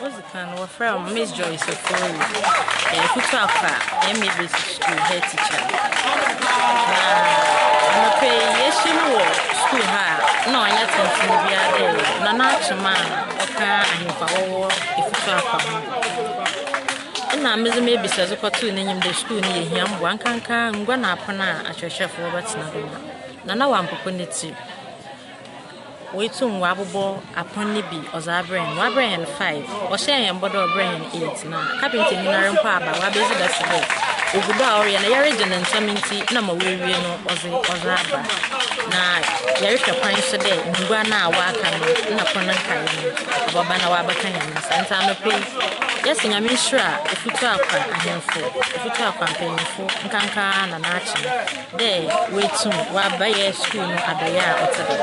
Odzi kan no, wɔfrɛ me Miss Joyce Ofori, Efutu Akwa MA Basic School head teacher. Na anɔpa yi yɛahyia mu wɔ school ha a na ɔnyɛ tenten biara dɛ Nana Akyem a ɔka ahemfo a wɔwɔ Efutu Akwa ho. Nna medze m'ebisadze kɔtoo n'enyim dɛ school no yehia mboa nkanka ngua na apon a akyerɛkyerɛfo wɔbɛtsena do no. Nana ɔammpopo ne tsir. Oetum ɔabobɔ apon no bi ɔdze abrɛ hɛn. Ɔabrɛ hɛn five. Ɔhyɛɛ hɛn bɔ dɛ ɔbrɛ hɛn eight na kapenternyi noara mpo aba ɔabedzi dase dɛ ogu do a ɔreyɛ no yɛregye no ntsɛm ntsi na ma oewie no ɔdze ɔdze aba. Na yɛrohwɛ kwan so dɛ ngua no a wɔaka no na pon no nkae no ɔbɛba na ɔabɛka hɛn nsa. Ntsi anɔpa yi yɛse Nyame nhyira Efutu Akwa ahemfo, Efutu Akwa mpanyimfo nkanka Nana Akyem. Dɛ oetum ɔabɛyɛ skuul no adɔyɛ a ɔtse dɛm.